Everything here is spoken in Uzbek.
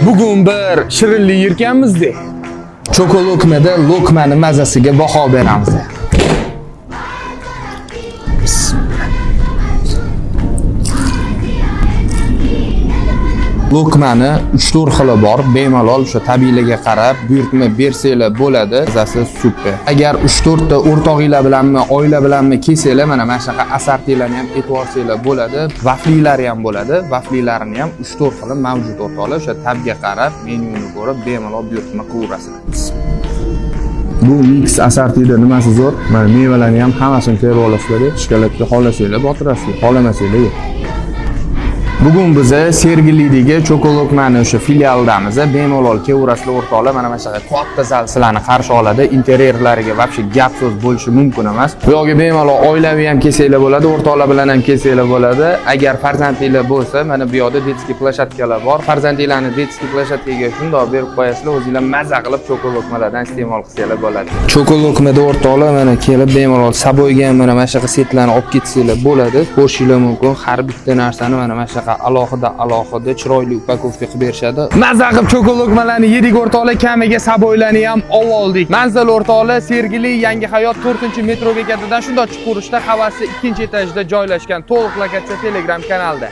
Bugun bir shirinlik yerkanmiz-da. Chokolokmada lokmani mazasiga baho beramiz. Lokmani 3-4 xili bor, bemalol o'sha tabiiyligiga qarab buyurtma bersanglar bo'ladi. Mazasi super. Agar 3-4 ta o'rtog'inglar bilanmi, oila bilanmi kelsanglar, mana shunaqa assortilarni ham etib olsanglar bo'ladi. Vaflilari ham bo'ladi. Vaflilarini ham 3-4 xili mavjud o'rtoqlar. O'sha tabga qarab, menyuni ko'rib bemalol buyurtma qilaverasizlar. Bu mix assortida nimasi zo'r? Mana mevalarni ham hammasini terib olasizlar, shokoladga xohlasanglar botirasizlar, xohlamasanglar yo'q. Bugun biza Sergelidagi Chokolokmani o'sha filialidamiz. Bemalol kelaverasizlar o'rtoqlar. Mana shunaqa katta zal sizlarni qarshi oladi. Interyerlariga вообще gap so'z bo'lishi mumkin emas. Bu yoqga bemalol oilaviy ham kelsanglar bo'ladi, o'rtoqlar bilan ham kelsanglar bo'ladi. Agar farzandinglar bo'lsa, mana bu yoqda детский площадка lar bor. Farzandinglarni детский площадка ga shundoq berib qo'yasizlar, o'zinglar maza qilib chokolokmalardan iste'mol qilsanglar bo'ladi. Chokolokmada o'rtoqlar mana kelib bemalol saboyga ham mana shunaqa setlarni olib ketsanglar bo'ladi. Ko'rishinglar mumkin. Har bitta narsani mana shunaqa alohida alohida chiroyli упаковка qilib berishadi. Maza qilib chokolokmalarni yedik o'rtoqlar, kamiga saboylarni ham oldik. Manzil o'rtoqlar Sergeli Yangi Hayot 4-metro bekatidan shundoq chiqurishda havasi 2-etajda joylashgan. To'liq lokatsiya Telegram kanalida.